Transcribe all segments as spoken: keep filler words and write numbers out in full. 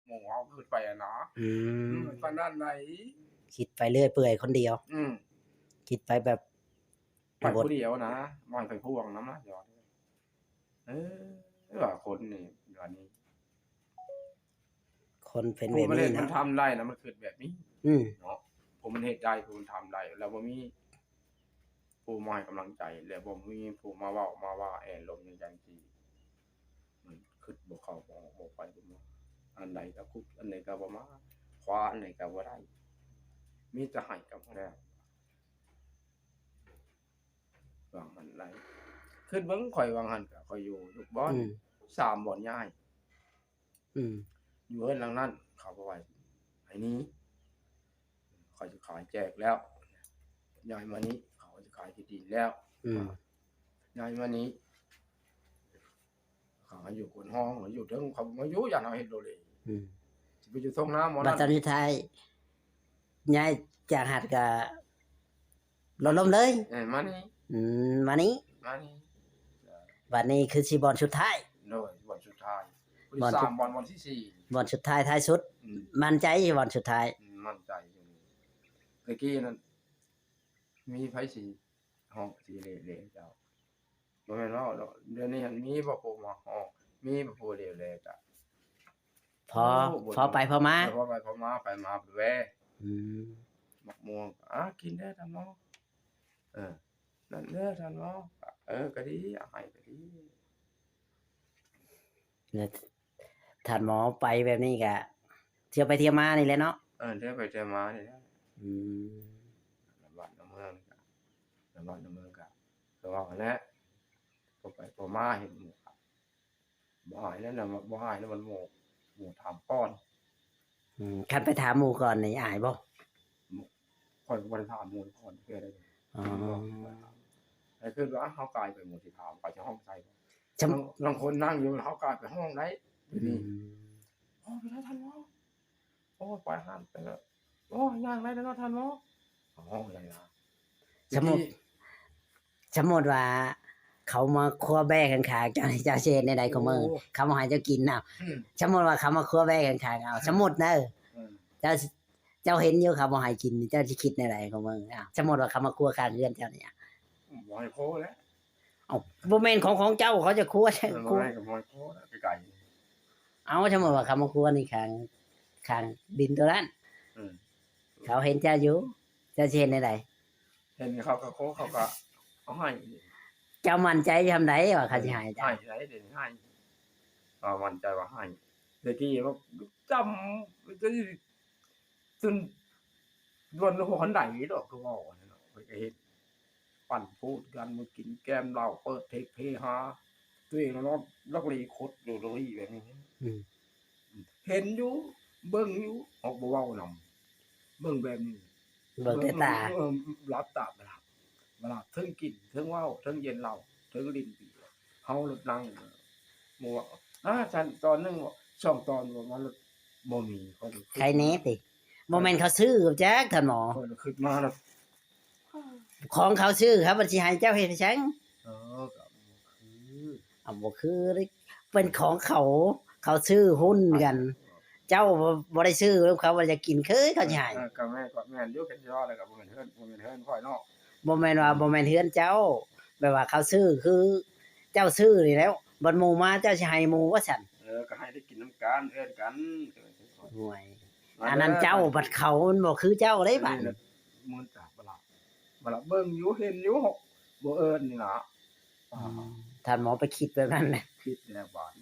หมู่เฮาคิดไปอะนะ อืม อืม ปานนั้นใด คิดไปเรื่อยเปื่อยคนเดียว อืม คิดไปแบบ ไปผู้เดียวนะ บ่ให้ไปพ่วงนำนะ เออ ว่าคนนี่ ว่านี่ คนเป็นแบบนี้เนาะ ผู้มันเฮ็ดมันทำได้นะ มันคิดแบบนี้ อืม เนาะ ผู้มันเฮ็ดได้ ผู้มันทำได้ แล้วบ่มีผู้มาให้กำลังใจ แล้วบ่มีผู้มาเว้ามาว่าแอนลมในจังซี่ มันคิดบ่เข้าบ่ออกบ่ไปบ่มา อันใดก็คุก อันใดก็บ่มา คว้าอันใดก็บ่ได้ มีแต่ให้ก็บ่ได้ ว่ามันได้ คิดเบิ่ง ข่อยว่าหั่นก็ ข่อยอยู่ลูกบ่อน อืม สามบ่อนย้าย อืม อยู่เฮือนหลังนั้น เขาบ่ไหว ไอ้นี้ ข่อยจะขายแจกแล้ว ย้ายมานี้ เขาจะขายที่ดินแล้ว อืม ย้ายมานี้ เขาให้อยู่คนห้อง อยู่เทิง เขามาอยู่ ย่านเฮาเฮ็ดโลเล อืม สิไปอยู่ท่งนาหมอ บั นั่ ด น ตอนสุดท้าย ย้ายจากหาดก็ลดลมเลย เออ มานี้ อืม มานี้ มานี้ บัดนี้คือสิบ่อนสุดท้าย โดย บ่อนสุดท้าย บ่อนสุด สามบ่อน บ่อนที่สี่ บ่อนสุดท้ายท้ายสุด อืม มั่นใจบ่อนสุดท้าย อืม มั่นใจอยู่ ตะกี้นั้น มีไผสิฮ้องสิเลเลเจ้า บ่แม่นเว้าดอก เดี๋ยวนี้หั้นมีบ่ผู้มาฮ้อง มีบ่ผู้เลเลจ้ะ พอ โอ้ บ่ พอไปพอมา เออ พอไปพอมา ไปมาแว่ อืม หมากม่วง อ่ะ กินเด้อท่านหมอ เออ นั่นเด้อท่านหมอ เออ ก็ดี เอาให้ก็ดี แล้วท่านหมอไปแบบนี้ก็เที่ยวไปเที่ยวมานี่แหละเนาะ เออ เที่ยวไปเที่ยวมานี่แหละ อืม นำบ้านนำเมืองนี่ก็ นำบ้านนำเมืองก็ ก็เว้าหั่นแหละ ก็ไปก็มาเห็นหมู่ครับ บ่อายแล้วนะ บ่อายแล้วมันหมู่ หมู่ถามก่อน อืม คันไปถามหมู่ก่อนนี่อายบ่ ข่อยก็บ่ได้ถามหมู่ก่อนเทื่อใด อ๋อ แต่คือว่าเฮากลายเป็นหมู่ที่ถาม เขาจะฮ้องใส่ สม บาง บางคนนั่งอยู่ เฮากลายไปฮ้องได้ อื นี่ ม โอ้ ไปแล้วท่านหมอ โอ้ ไปหั้นไปแล้ว โอ้ ย่างได้แล้วเนาะท่านหมอ ฮ้องได้นะ สมมุติ ที่ สมมุติว่า เขามาคั่วแบ้ข้างๆ เจ้า เจ้าสิเฮ็ดแนวใดของมึง โอ้ เขามาให้เจ้ากินน่ะ อืม สมมุติว่าเขามาคั่วแบ้ข้างๆ เอา สมมุติเด้อ อืม เจ้า เจ้าเห็นอยู่เขาบ่ให้กิน เจ้าสิคิดแนวใดของมึง อ้าว สมมุติว่าเขามาคั่วข้างเฮือนเจ้านี่ บ่ให้โคแล้ว เอ้า บ่แม่นของ ของเจ้า เขาจะคั่ว เออ คั่ว บ่ให้ก็บ่ให้โคแล้ว ไกลๆ เอา สมมุติว่าเขามาคั่วนี่ข้าง ข้างดินตัวนั้น อืม เขาเห็นเจ้าอยู่ เจ้าสิเฮ็ดแนวใด เห็นเขาก็โค เขาก็เอาให้ เจ้ามั่นใจส่ำใดว่าเขาสิให้เจ้า ให้ ให้ เดี๋ยวนี้ให้ ก็มั่นใจว่าให้ แต่กี้ว่าจำ จน จนล้นหัวขันไดดอก คือเว้าอันนั้นเนาะ ข้อยก็เห็น ปั่นพูดกัน มากินแก้มเหล้า เปิดเทปเฮฮา ตัวเองนอนลักเลขดอยู่ลักเลแบบนี้ อืม เห็นอยู่ เบิ่งอยู่ ออกบ่เว้านำ เบิ่งแบบนี้ เบิ่งแต่ตา เออ หลับตาบ่หลับ บ่หลับ เทิงกิน เทิงเว้า เทิงเล่นเหล้า เทิงเล่นเบียร์ เฮาลดนั่ง หมู่ว่า อ่า ซั่นตอนหนึ่ง สองตอน ว่ามันลดบ่มี ข้อยก็คิด ใครแน่ติ บ่แม่นเขาซื้อจักท่านหมอ ข้อยก็คิดมาแล้ว ของเขาซื้อครับ มันสิให้เจ้าเฮ็ดจั่ง เออ ก็บ่คือ เอาบ่คือเลย เป็นของเขา เขาซื้อหุ้นกัน เจ้าบ่ บ่ได้ซื้อ เขาว่าจะกินคือเขาสิให้ เออ ก็แม่น ก็แม่นอยู่ เห็นยอดแล้วก็บ่แม่นเฮือน บ่แม่นเฮือนข้อยเนาะ บ่แม่นว่าบ่แม่นเฮือนเจ้า แบบว่าเขาซื้อคือ เจ้าซื้อนี่แล้ว บัดหมู่มาเจ้าสิให้หมู่ว่าซั่น เออ ก็ให้ได้กินนำกัน เฮือนกัน ห่วย อันนั้นเจ้า บัดเขามันบ่คือเจ้าเด้บัด มื้อตาบ่หลับ บ่หลับ เบิ่งอยู่ เห็นอยู่ บ่เอิ้นนี่ล่ะ อืม ท่านหมอไปคิดแบบนั้นแหละ คิดแล้วบาด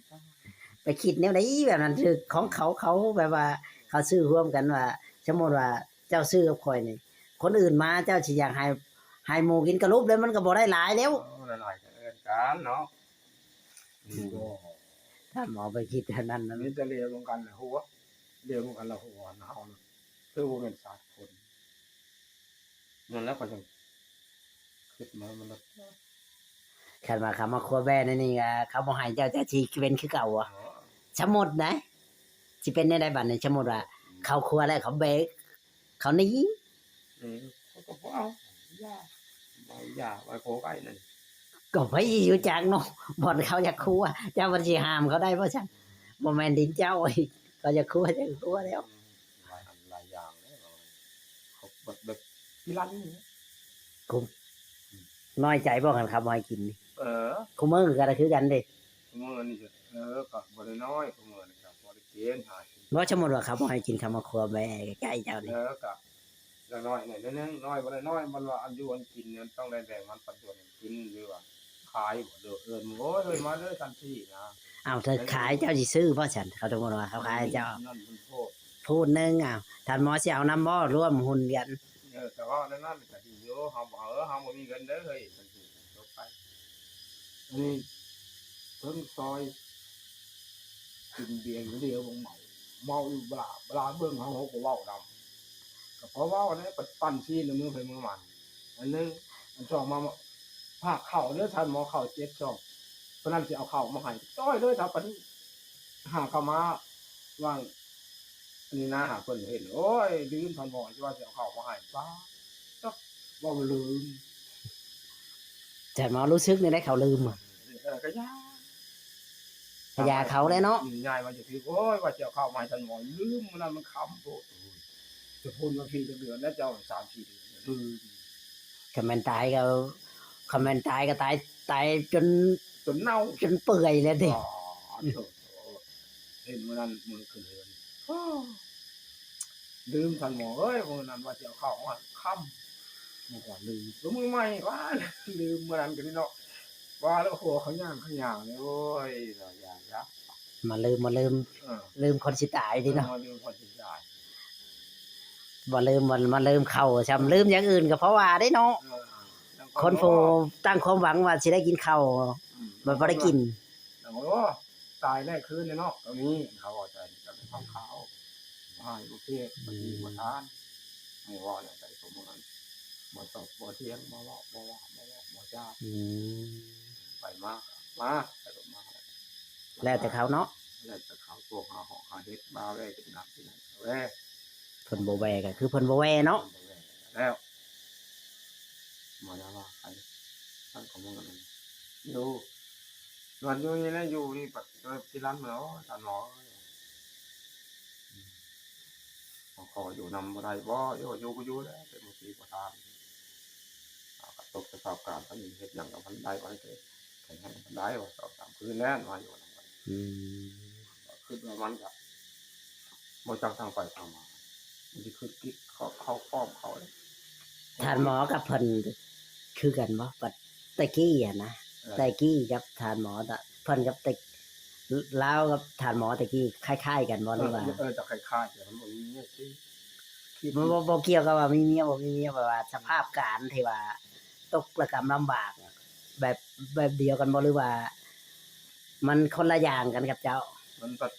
ไปคิดแนวใดแบบนั้น คือของเขา เขาแบบว่า เขาซื้อร่วมกันว่า สมมุติว่าเจ้าซื้อกับข้อยนี่ คนอื่นมาเจ้าสิอยากให้ ให้หมู่กินกะลุบแล้วมันก็บ่ได้หลายแล้ว เออ หลายๆ ก็เอิ้นกันเนาะ อืม ท่านหมอไปคิดแบบนั้นนะ มีแต่เลวลงกันแหละหัว เลวลงกันละหัวนะ เฮานะ คือบ่แม่นสัตว์คน นั่นแหละข้อยจั่งคิดมา มันละ คันว่าเขามาคั่วแบ้ในนี่ก็ เขาบ่ให้เจ้า เจ้าสิเป็นคือเก่าบ่ อ๋อ สมมุตินะ สิเป็นแนวใดบัดนี้ สมมุติว่า เขาคั่วแล้วเขาเบรก เขาหนี เออ เขาก็บ่เอา อย่า บ่ อย่า ไว้โคไก่นั่น ก็ไปอยู่จักเนาะ บ่อนเขาอยากคั่ว เจ้ามันสิห้ามเขาได้บ่ซั่น บ่แม่นดินเจ้าอีก เขาจะคั่วจะคั่วแล้ว หลายอันหลายอย่างเลยเขาแบบแบบที่ร้านนี้นะ คุมน้อยใจบ่คันเขาบ่ให้กินนี่ เออ คุมื้อก็คือกันเด้ เมื่อนี่เออก็บ่ได้น้อยเมื่อนี่ก็บ่ได้กินหากิน บ่สมมุติว่าเขาบ่ให้กินเขามาครัวแม่ใกล้ๆเจ้า เอ นี่ อก็อย่างน้อยเนี่ยนิดนึงน้อยบ่ได้น้อยมันว่าอันอยู่อันกินเนี่ยมันต้องได้แบ่งมันปันส่วนกินหรือว่าขายบ่เด้อเอิ้นโอ้ยเอ้ยมาเด้อทันทีนะ เอาเธอขายเจ้าสิซื้อบ่ซั่นเขาสมมุติว่าเขาขายเจ้า นั่นมันโทษ พูดหนึงอ้าวท่านหมอสิเอานำบ่ร่วมหุ้นกัน เออแต่ว่านั่นนั่นก็ดีอยู่เฮาบ่เออเฮาบ่มีเงินเด้อเฮ้ยทันทีจบไปอันนี้เพิ่งซอยกินเบียร์อยู่เดียวบ่เมาเมาอยู่บลาบลาเบิ่งเฮาเฮาก็เว้านำก็เพราะเว้าแล้วปันซีนมือไผมือมัน อันนึงอันสองมาฝากข้าวเด้อท่านหมอข้าวเจ็ดซอง ปานนั้นสิเอาข้าวมาให้จ้อยเลยครับปานนี้หาข้าวมาวางอันนี้นะหาเพิ่นเห็นโอ้ยลืมท่านบอกสิว่าสิเอาข้าวมาให้ป้าจักเว้าลืม ท่านหมอรู้สึกในได้เขาลืมอะ เออก็ยา พญาเขาเลยเนาะ อืมยายว่าจะถือโอ้ยว่าสิเอาข้าวมาให้ท่านหมอลืมมื้อนั้นมันค่ำโพดโอ้ยจะพูดมาพี่จะเดือนแล้วเจ้าสามสี่เดือนลืม คำแมนตายก็คำแมนตายก็ตายตายจน จนเน่า จนเปื่อยแล้วเด้ อ๋อโถ่เห็นมื้อนั้นมื้อคืนลืมท่านหมอเอ้ยมื้อนั้นว่าสิเอาข้าวมาค่ำมื้อก่อนลืมมื้อใหม่ว่าลืมมื้อนั้นก็นี่เนาะว่าแล้วหัวเขาย่างเขาย่างเนี่ยโอ้ยเราย่างละ มาลืมมาลืม เออ ลืมคนสิตายดิเนาะ มาลืมคนสิตาย บ่ลืมมันมาลืมเข้าซ้ำลืมอย่างอื่นก็เพราะว่าได้เนาะ เออ คนผู้ตั้งความหวังว่าสิได้กินข้าว อืม มันบ่ได้กิน โอ้ตายแรกคืนเลยเนาะตรงนี้เขาบอกใจกับห้องเขาให้โอเคมันมีประทานไม่ว่าอย่างไรสมมตินั้นบ่ตอบบ่เถียงบ่เว้าบ่ว่าบ่เว้าบ่จา อืม ไปมามาไปมา แล้วแต่เขาเนาะ แล้วแต่เขาพวกหาหอกหาเห็ดมาแว่กินน้ำกินอะไรแว่ เพิ่นบ่แว่ก็คือเพิ่นบ่แว่เนาะ แล้วมาแล้วว่าใครตั้งของมึงกันอยู่นอนอยู่นี่นะอยู่นี่ปัดที่ร้านเมือท่านหมอขออยู่นำบ่ได้บ่อยู่อยู่ก็อยู่แล้วเป็นมือปีประทานกระตกสภาพการเขาอยู่เฮ็ดอย่างกับมันได้บ่ได้แข่งให้มันได้ว่าสองสามคืนแล้วมาอยู่นำกัน อืม คือว่ามันก็บ่จักทางไปทางมามันสิคือกิกเขาเข้าป้อมเขาเลย ท่านหมอกับเพิ่นคือกันบ่ปัดตะกี้อะนะ เออ ตะกี้กับท่านหมอตะเพิ่นกับตะลาวกับท่านหมอตะกี้คล้ายๆกันบ่หรือว่า เออจะคล้ายๆแต่มันบ่มีเนี่ยสิคิด มันบ่บ่เกี่ยวกับว่ามีเมียบ่มีเมียแบบว่าสภาพการที่ว่าตกระกำลำบากอะแบบแบบเดียวกันบ่หรือว่า มันคนละอย่างกันกับเจ้า มันปัด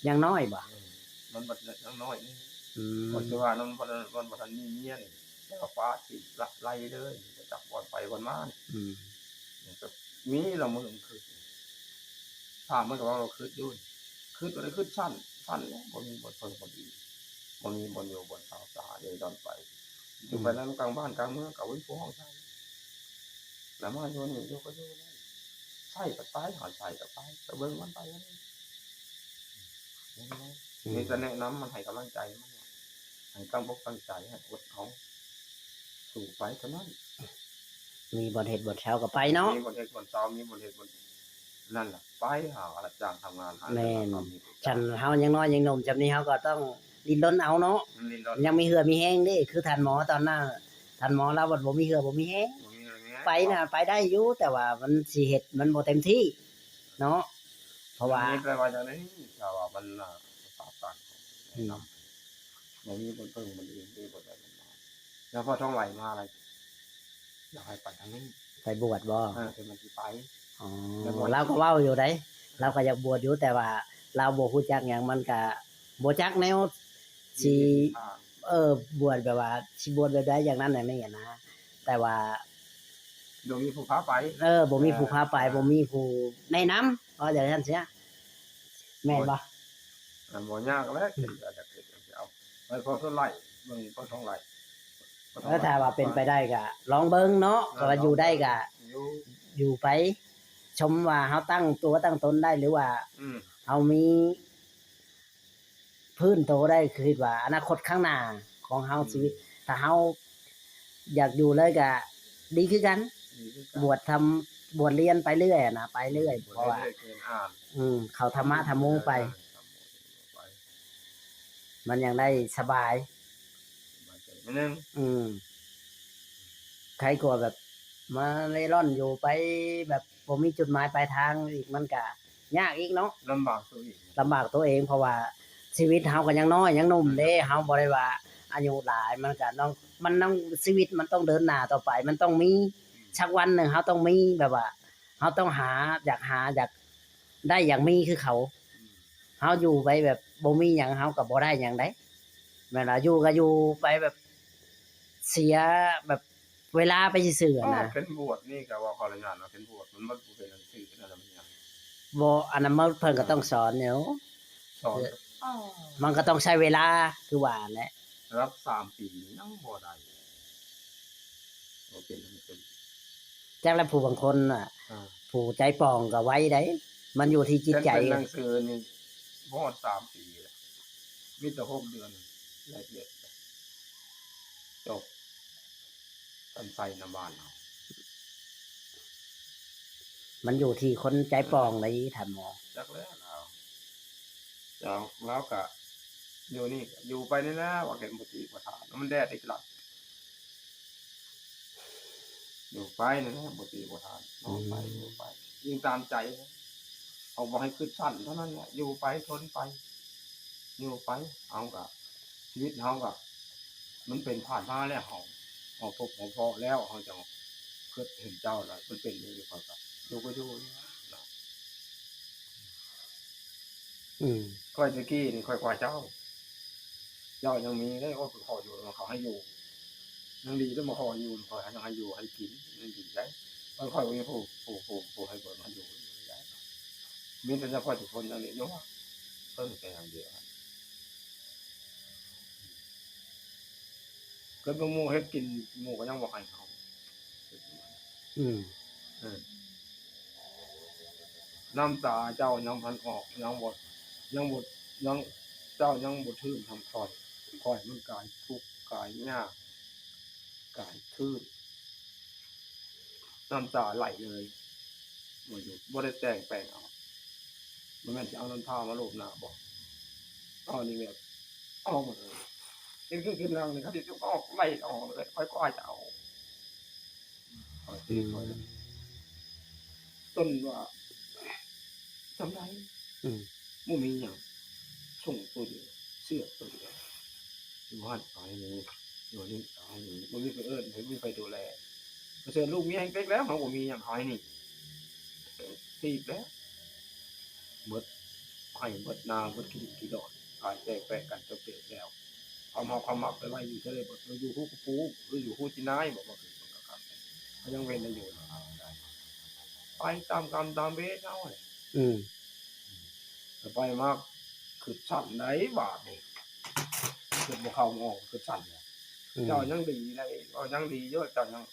ยังน้อยบ่ เออมันปัดยังน้อยนี่ อืม ก็คือว่ามันบ่ทันมันบ่ทันมีเมียนี่แต่ว่าป้าสิละไล่เลยจักบ่อนไปบ่อนมานี่ อืม มันก็มีละมื้อมันคือถามมันก็ว่าเราคิดอยู่คิดบ่ได้คิดสั้นสั้นแล้วบ่มีบ่อนเพิ่งบ่อนอีกบ่มีบ่อนอยู่บ่อนสาวสาเดินดอนไปอยู่ไปนั้นกลางบ้านกลางเมืองก็วิ่งพวกห้องใส่แล้วมาอยู่นี่อยู่ก็อยู่ได้ใส่ก็ตายหาใส่ก็ตายก็เบิ่งมันไปนั่นเอง อืม มีแต่แนะนำมันให้กำลังใจมันว่าให้ตั้งบกตั้งใจให้อดเอาสู้ไปเท่านั้น มีบ่อนเฮ็ดบ่อนเช้าก็ไปเนาะ มีบ่อนเฮ็ดบ่อนเช้ามีบ่อนเฮ็ดบ่อนนั่นแหละไปหารับจ้างทำงานหา แม่น ทำมี ฉันเฮายังน้อยยังหนุ่มจำนี้เฮาก็ต้องดิ้นรนเอาเนาะ มันเรียนรถ ยังมีเหื่อมีแฮงเด้คือท่านหมอตอนนั้นท่านหมอลาวบ่มีเหื่อบ่มีแฮง บ่มีอะไรเงี้ย ไปนะไปได้อยู่แต่ว่ามันสิเฮ็ดมันบ่เต็มที่เนาะเพราะว่า มันมีแปลว่าจังได๋ถ้าว่ามันน่ะภาษาต่าง อืม นำบ่มีบ่เพิ่งมันเองได้บ่ได้มันมาแล้วพอท้องไหลมาอะไรอยากให้ไปทางนี้ ไปบวชบ่ เออแต่มันสิไป อ๋อ แล้วบวช ลาวก็เว้าอยู่ได๋ลาวก็อยากบวชอยู่แต่ว่าลาวบ่ฮู้จักหยังมันก็บ่จักแนวสิ อ่า เออบวชแบบว่าสิบวชแบบใดอย่างนั้นอย่างนี้อะนะแต่ว่า โดยมีผู้พาไป เออบ่มีผู้พาไป อ่า บ่มีผู้แนะนำว่าอย่างนั้นเสียแม่นบ่ อันบ่ยากแล้วเฮ็ดอยากเฮ็ดเอาไปพอเท่าไหร่มันพอเท่าไหร่ แล้วถ้าว่าเป็นไปได้ก็ลองเบิ่งเนาะ เออ ก็ว่าอยู่ได้ก็ อยู่ อยู่ไป ชมว่าเฮาตั้งตัวตั้งตนได้หรือว่า อืม เฮามี ฟื้นโตได้ คือว่าอนาคตข้างหน้าของเฮา อืม ชีวิต ถ้าเฮาอยากอยู่เลยก็ดีคือกัน ดีคือกัน บวชทำ บวชเรียนไปเรื่อยอะนะ ไปเรื่อย อืม เพราะว่า บวชเรื่อยๆ เกินอ่าน อืม เข้าธรรมะธรรมโมไป เออ ธรรมโมธรรมโมไป มันยังได้สบาย สบายใจนิดนึง อืม ใครกลัวแบบมาเร่ร่อนอยู่ไปแบบบ่มีจุดหมายปลายทางอีก มันก็ยากอีกเนาะ ลำบากตัวเอง ลำบากตัวเอง เพราะว่าชีวิตเฮาก็ยังน้อยยังหนุ่มเด้ อืม เฮาบ่ได้ว่าอายุหลาย มันก็ต้อง มันต้อง ชีวิตมันต้องเดินหน้าต่อไป มันต้องมี อืม สักวันหนึ่งเฮาต้องมีแบบว่า เฮาต้องหา อยากหา อยากได้ อยากมีคือเขา อืม เฮาอยู่ไปแบบบ่มีหยัง เฮาก็บ่ได้หยังได๋ แม่นว่าอยู่ก็อยู่ไปแบบเสียแบบเวลาไปซื่อๆ อะนะ อ้าว เพิ่นบวชนี่ก็ว่าขออนุญาตนะ เพิ่นบวชมันบ่เป็นหนังสือเป็นอะไรมันหยัง บ่ อันนั้นมัน เพิ่นก็ต้องสอนอยู่ สอน เออ มันก็ต้องใช้เวลา คือว่าแหละ ระดับสามปียังบ่ได้ บ่เป็นหนังสือ จักแล้วผู้บางคนน่ะ อ่า ผู้ใจป่องก็ไวได๋ มันอยู่ที่จิตใจ เพิ่นเป็นหนังสือนี่บ่ฮอดสามปีแล้ว มีแต่หกเดือน ละเอียด จบ กันใส่นำบ้านเฮา มันอยู่ที่คนใจป่องเลย ท่านหมอ จักแล้วลาว ลาว ลาวก็อยู่นี่ อยู่ไปนี่นะ ว่าแกบ่ตีบ่ถาม มันแดดอีกละ อยู่ไปนี่นะ บ่ตีบ่ถาม นอนไป อืม อยู่ไป ยิงตามใจ เอาบ่ให้คิดสั้นเท่านั้นแหละ อยู่ไป ทนไป อยู่ไป เอาก็ ชีวิตเฮาก็ มันเป็นผ่านมาแล้ว เฮา เฮาพบเฮาพ้อแล้ว เฮาจั่งคิดเห็นเจ้าแล้ว มันเป็นอย่างนี้ ข้อยก็อยู่ก็อยู่นะ อืม ข้อยตะกี้นี่ข้อยกว่าเจ้า เจ้ายังมีได้ โอ้ ข้อยขออยู่ เขาให้อยู่ ยังดีแล้วมาขออยู่ ข้อยยังให้อยู่ให้กิน ยังดีได้ ข้อย ข้อยบ่มีผู้ ผู้ ผู้ ผู้ให้เบิ่งให้อยู่ ยังได้ มีแต่เฉพาะทุกคนอย่างนี้อยู่ เพิ่นแต่อย่างเดียว เกิดบ่หมู่เฮ็ดกิน หมู่ก็ยังบ่ให้เฮา อืม เออ น้ำตาเจ้ายังพันออก ยังบ่ ยังบ่ ยัง เจ้ายังบ่ทื่นทำข้อย ข้อยมันกายทุกข์กายยาก กายทื่น น้ำตาไหลเลย บ่อยู่ บ่ได้แต่งแปลงเอา บ่แม่นสิเอาน้ำตามาโลบหน้าบ่ เอานี่แบบ เอาหมดเลย เห็นคือคืนหลังนี่เขาสิออกไล่ออกเลย ค่อยๆจะเอา ข้อย อืม ข้อย จนว่า จำได้ อืม บ่มีหยัง ส่งตัวเดียว เสื้อตัวเดียว อยู่บ้านตายนี่ อยู่นี่ตายนี่ บ่มีไผเอิ้น บ่มีไผดูแล ประเสริฐลูกเมียแฮงเต็กแล้ว เฮาบ่มีหยัง เฮาให้หนี ถีบแล้ว เบิดไร่เบิดนา เบิดขี้ดินขี้ดอน ขายแตกแปะกันจนเกิดแล้ว ความเฮาความมักไปไว้อยู่เฉย บ่อยู่ฮู้กระปู หรืออยู่ฮู้จีนาย บ่ บ่คือคนกระทำ เขายังเว้นได้อยู่นะ ไปตามกรรมตามเวรเอา อืม แต่ไปมาคือชั้นไหนบาดนี่ คือบ่เข้าบ่ออก คือชั้นเนี่ย อืม เจ้ายังดีได้ เจ้ายังดีอยู่ เจ้ายัง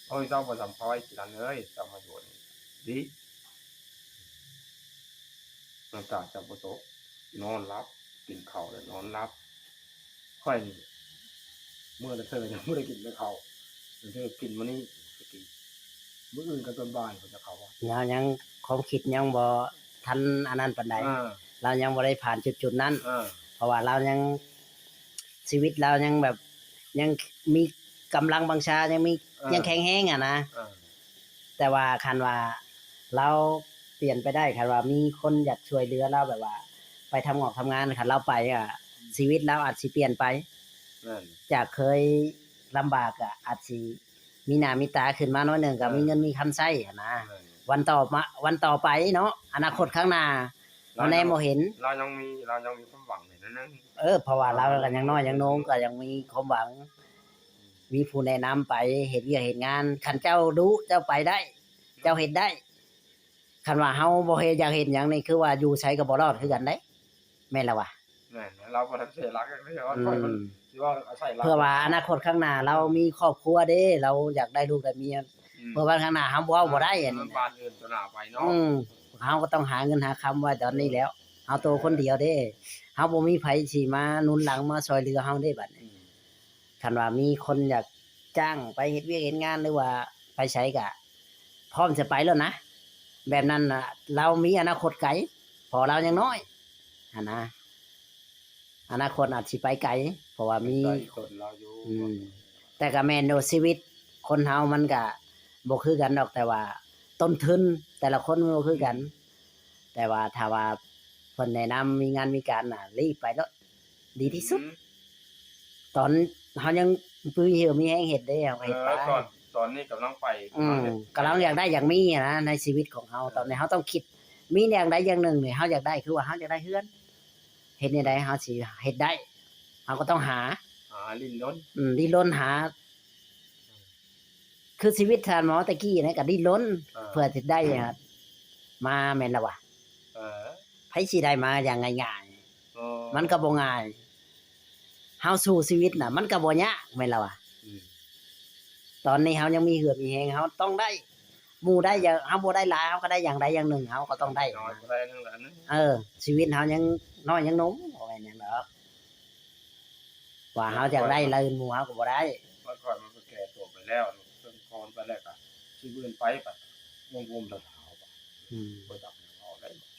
โอ้ย เจ้าบ่สำพอยทีนั้นเลย เจ้ามาอยู่นี่ ดี น้ำตาเจ้าบ่ตก นอนหลับ กินข้าวแล้วนอนหลับ ข้อยนี่ มื้อละเทื่อยังบ่ได้กินแต่ข้าว เทื่อกินมื้อนี้ มื้ออื่นก็ตอนบ่ายข้อยจะเข้าวัด ลาวยัง ความคิดยังบ่ทันอันนั้นปานใด อ่า ลาวยังบ่ได้ผ่านจุดๆนั้น อ่า เพราะว่าลาวยัง ชีวิตลาวยังแบบ ยังมีกำลังวังชา ยังมี อ่า ยังแข็งแรงอะนะ อ่า แต่ว่าคันว่าลาวเปลี่ยนไปได้ คันว่ามีคนอยากช่วยเหลือลาวแบบว่า ไปทำงอกทำงาน คันลาวไปอะ อืม ชีวิตลาวอาจสิเปลี่ยนไป นั่น จากเคยลำบากอะ อาจสิมีหน้ามีตาขึ้นมาหน่อยหนึ่ง ก็ เออ มีเงินมีคำใช้หั้นนะ นั่น วันต่อมา วันต่อไปเนาะ อนาคตข้างหน้า ลาวยัง เฮาแนมบ่เห็น ลาวยังมี ลาวยังมีความหวังอยู่นั่นนะ เออ เพราะว่าลาวก็ยังน้อยยังหนุ่ม ก็ยังมีความหวัง มีผู้แนะนำไปเฮ็ดเวียกเฮ็ดงาน คันเจ้าดุ เจ้าไปได้ เจ้าเฮ็ดได้ คันว่าเฮาบ่เฮ็ด อยากเฮ็ดหยังนี่ คือว่าอยู่ไสก็บ่รอดคือกันเด้ แม่นแล้ววะ แม่น ลาวบ่ทันเสียหลักจักเทื่อ อืม ข้อยมันสิว่าอาศัยหลัก เพื่อว่าอนาคตข้างหน้าลาวมีครอบครัวเด้ ลาวอยากได้ลูกได้เมีย อืม เพื่อวันข้างหน้าเฮาบ่เว้าบ่ได้ อันนี้นะ บ้านอื่นต่อหน้าไปเนาะ อืม เฮาก็ต้องหาเงินหาคำไว้ตอนนี้แล้ว เฮาโตคนเดียวเด้ เฮาบ่มีไผสิมาหนุนหลังมาช่วยเหลือเฮาเด้บัดนี้ อืม คันว่ามีคนอยากจ้างไปเฮ็ดเวียกเฮ็ดงาน หรือว่าไปไสก็พร้อมจะไปแล้วนะ แบบนั้นน่ะ ลาวมีอนาคตไกล เพราะลาวยังน้อยหั้นนะ อนาคตอาจสิไปไกล เพราะว่ามี ไกลต้นลาวอยู่ อืม แต่ก็แม่นอยู่ ชีวิตคนเฮามันก็บ่คือกันดอก แต่ว่าต้นทุนแต่ละคนมันบ่คือกัน อืม แต่ว่าถ้าว่าเพิ่นแนะนำมีงานมีการน่ะ รีบไปโลด ดีที่สุด อืม ตอนเฮายังมีเหื่อมีแฮงเฮ็ดเด้ เฮาก็เฮ็ดไป เออ ตอน ตอนนี้กำลังไป อืม กำลังเฮ็ด กำลังอยากได้อยากมีหั้นนะ ในชีวิตของเฮา เออ ตอนนี้เฮาต้องคิด มีอย่างใดอย่างหนึ่งนี่เฮาอยากได้ คือว่าเฮาอยากได้เฮือน เฮ็ดแนวใดเฮาสิเฮ็ดได้ เฮาก็ต้องหา หาดิ้นรน อืม ดิ้นรนหา คือชีวิตท่านหมอแต่กี้นี่ก็ดิ้นรน เออ เพื่อสิได้ มาแม่นละวะ เออ ไผสิได้มาอย่างง่ายๆ เออ มันก็บ่ง่าย เฮาสู้ชีวิตน่ะ มันก็บ่ยากแม่นละวะ อืม ตอนนี้เฮายังมีเหื่อมีแฮง เฮาต้องได้ หมู่ได้อย่าง เฮาบ่ได้หลาย เฮาก็ได้อย่างใดอย่างหนึ่ง เฮาก็ต้องได้ น้อยก็ได้นั่นแหละนะ เออ ชีวิตเฮายังน้อยยังหนุ่ม บ่แม่นหยังดอก ว่าเฮาอยากได้หลายหมู่เฮาก็บ่ได้ มันก่อนมันก็แก่ตัวไปแล้ว เพิ่นคอนไปแล้วก็สิเบิ่นไปบัดงมๆเฒ่าๆบัด อืม บ่จักหยังเอาได้บัด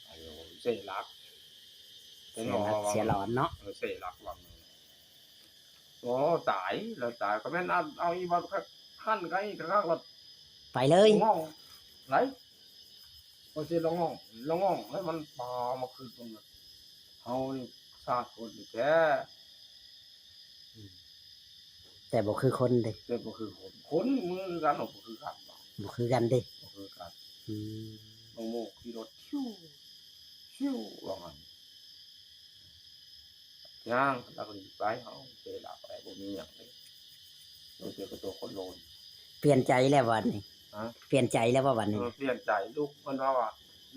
อายุเสียหลัก เสียหลัก เสียหลอนเนาะ เออ เสียหลักหวัง โอ้ ตาย แล้วตายก็แม่นเอา เอาอีบัดคันไกลคักๆ แล้ว ไปเลย ละง่อง ไหล พอสิละง่อง ละง่อง แล้วมันปามาคือตรงนั้น เฮานี่ซาดคนแท้ อืม แต่บ่คือคนเด้ แต่บ่คือคน คนมือกันเนาะ บ่คือกันเนาะ บ่คือกันเด้ บ่คือกัน อืม บางโมกขี่รถ ชิว ชิว ว่างั้น ย่าง แล้วก็หนีไป เฮาเสียหลักไป บ่มีหยังเลย โดนเจอกับตัวคนโลน เปลี่ยนใจแล้วบัดนี้ ฮะ เปลี่ยนใจแล้วบ่บัดนี้ เออ เปลี่ยนใจ ลุก เพิ่นว่า ว่า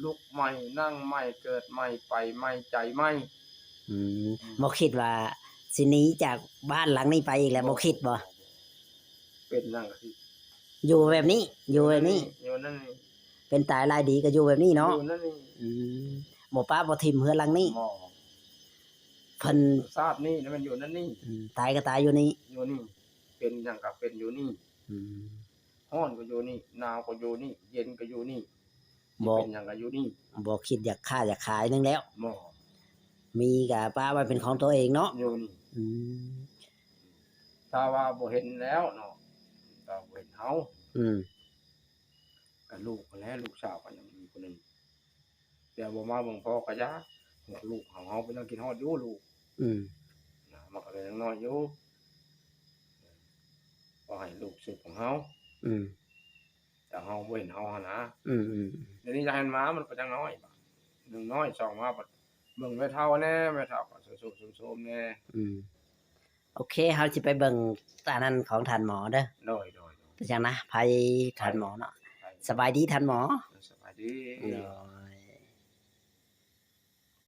ลุกใหม่ นั่งใหม่ เกิดใหม่ ไปใหม่ ใจใหม่ อืม อืม บ่คิดว่าสิหนีจากบ้านหลังนี้ไปอีกแล้ว บ่ บ่คิดบ่ บ่ เป็นหยังก็สิ อยู่แบบนี้ อยู่แบบนี้ อยู่นั่นนี่ เป็นตายร้ายดีก็อยู่แบบนี้เนาะ อยู่นั่นนี่ อืม บ่ปะบ่ถิ่มเฮือนหลังนี้ บ่ เพิ่น ชาตินี้นะมันอยู่นั่นนี่ อืม ตายก็ตายอยู่นี่ อยู่นี่ เป็นหยังก็เป็นอยู่นี่ อืม ร้อนก็อยู่นี่ หนาวก็อยู่นี่ เย็นก็อยู่นี่ บ่ เป็นหยังก็อยู่นี่ บ่คิดอยากค้าอยากขายหยังแล้ว บ่ มีก็ปะไว้เป็นของตัวเองเนาะ อยู่นี่ อืม ถ้าว่าบ่เห็นแล้วเนาะ ถ้าบ่เห็นเฮา อืม ก็ลูกหั้นแหละ ลูกสาวก็ยังมีคนหนึ่ง แต่บ่มาเบิ่งพ่อก็ยา ลูกของเฮาเป็นนักกินฮอดอยู่ลูก อืม นะ มันก็เลยยังน้อยอยู่ ก็ให้ลูกสืบของเฮา อืม แต่เฮาบ่เห็นเฮาหั้นนะ อืม อืม เดี๋ยวนี้อยากให้มันมา มันก็ยังน้อย หนึ่งน้อย สองมาบัดเบิ่งแม่เฒ่าแน่ แม่เฒ่าก็โซมๆๆแน่ อืม โอเค เฮาสิไปเบิ่งอันนั้นของท่านหมอเด้อ โดย โดย โดย เป็นจังนะ ไผท่านหมอเนาะ ไผ สบายดีท่านหมอ สบายดี โดย